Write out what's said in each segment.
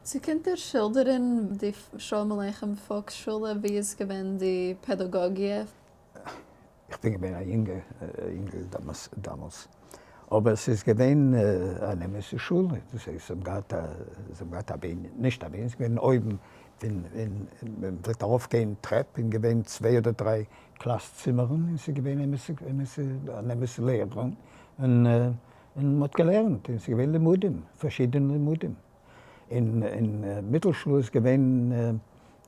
צו קענט איר שילדערן די שלום עליכם פאלקס-שולע, ווי איז געווען די פעדאגאגיע? איך בין געווען א יונגע אינגל דאמאלס, אבער ס'איז געווען אן אמת'ע שולע, דאס הייסט זיי האבן געהאט א, זיי האבן געהאט א בנין, נישט א בנין, ס'איז געווען אויבן פון, מען פלעגט ארויף גיין טרעפ און געווען צוויי אדער דריי קלאס צימערן און ס'איז געווען אמת'ע אמת'ע אן אמת'ע לערערין און און מ'האט געלערנט און ס'איז געווען לימודים, פארשידענע לימודים. אין אין מיטל שול איז געווען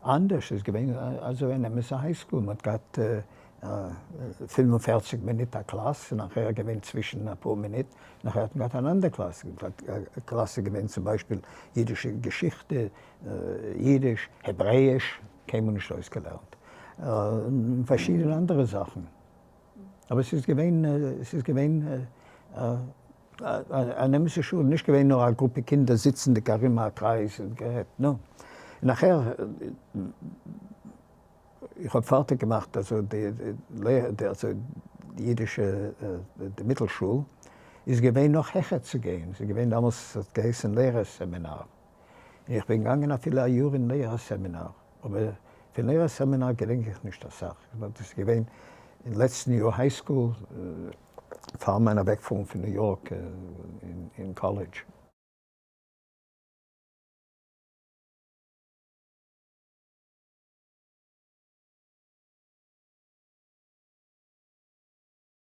אנדערש, איז געווען אזוי אן אמת'ע high school, מ'האט געהאט 45 מינוט א קלאס, און נאכער געווען צווישן אפאר מינוט, נאכער האט מען געהאט אן אנדער קלאס, קלאס איז געווען צום ביישפיל אידישע געשיכטע, אידיש, העברעאיש, קיינמאל נישט אויסגעלערנט, און פארשידענע אנדערע זאכן. אבער ס'איז געווען, ס'איז געווען אן אמת'ע שול, נישט געווען נאר א גרופע קינדער זיצנדיג ארום א קרייז און גערעדט, נא. נאכער, איך האב פארטיג געמאכט אזוי די אזוי די אידישע די מיטל שול, איז געווען נאך העכער צו גיין, ס'איז געווען דאמאלס האט געהייסן לערער סעמינאר, און איך בין געגאנגען אפילו א יאר אין לערער סעמינאר, אבער פון לערער סעמינאר געדענק איך נישט אסאך, ווייל דאס איז געווען אין לעצטן יאר high school, פאר מיין אוועקפארן פון ניו יארק אין קאלעדזש.